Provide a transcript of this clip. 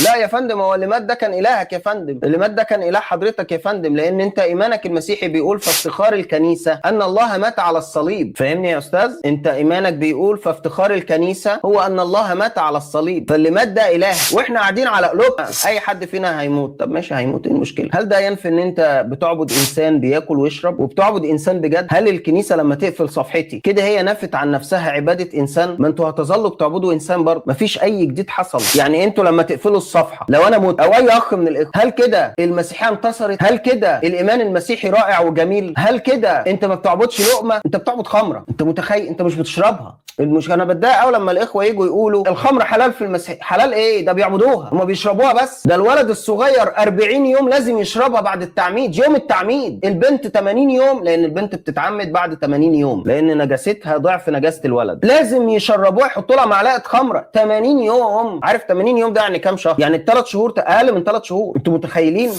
لا يا فندم، هو اللي مات ده كان الهك يا فندم، اللي مات ده كان اله حضرتك يا فندم، لان انت ايمانك المسيحي بيقول في افتخار الكنيسة ان الله مات على الصليب. فاهمني يا استاذ؟ انت ايمانك بيقول في افتخار الكنيسة هو ان الله مات على الصليب، فاللي مات ده اله، واحنا قاعدين على قلوبنا اي حد فينا هيموت. طب ماشي هيموت، ايه المشكلة؟ هل ده ينفي ان انت بتعبد انسان بياكل ويشرب وبتعبد انسان بجد؟ هل الكنيسة لما تقفل صفحتي كده هي نفت عن نفسها عباده انسان؟ ما انتوا هتظلوا بتعبدوا انسان برضه، مفيش اي جديد حصل. يعني انتوا لما تقفلوا الصفحة لو انا مت او اي اخ من الاخوة، هل كده المسيحية انتصرت؟ هل كده الايمان المسيحي رائع وجميل؟ هل كده انت ما بتعبدش لقمة، انت بتعبد خمره؟ انت متخيل انت مش بتشربها؟ المشكلة انا بتضايق قوي لما الاخوة يجوا يقولوا الخمر حلال في المسيح. حلال ايه ده؟ بيعبدوها، هم بيشربوها بس. ده الولد الصغير 40 يوم لازم يشربها بعد التعميد، يوم التعميد. البنت 80 يوم، لان البنت بتتعمد بعد 80 يوم لان نجاستها ضعف نجاسة الولد، لازم يشربوها، يحطوا لها معلقه خمره 80 يوم. عارف 80 يوم ده يعني كام شهر؟ يعني الثلاث شهور، اقل من 3 شهور. انتوا متخيلين؟